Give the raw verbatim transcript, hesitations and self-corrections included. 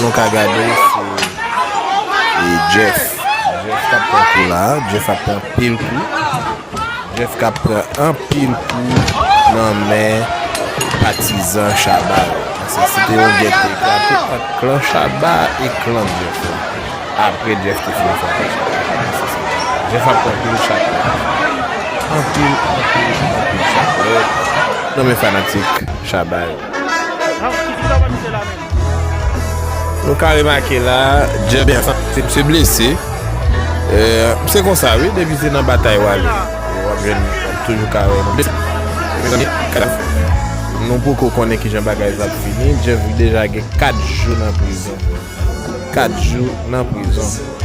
Nou ka gade se e Jeff. Jeff k ap pran kou la. Jeff ap pran pil kou. Jeff k ap pran anpil kou nan men patizan Shabba yo. Paske se te yon gè te eklate ant klan Shabba e klan Jeff la. Apre Jeff te fin frape Shabba. Jeff ap pran pil chaklèt. Anpil, anpil, anpil chaklèt nan men fanatik Shabba yo. Nou ka remake la, Jeff se, se blese. Euh, se konsa, wi, depi se nan batay w ale. W ap jwenn, w ap toujou ka wè. Mezanmi, nou poko konnen kijan bagay sa ap fini. Jeff deja gen kat jou nan prizon. Kat jou nan prizon.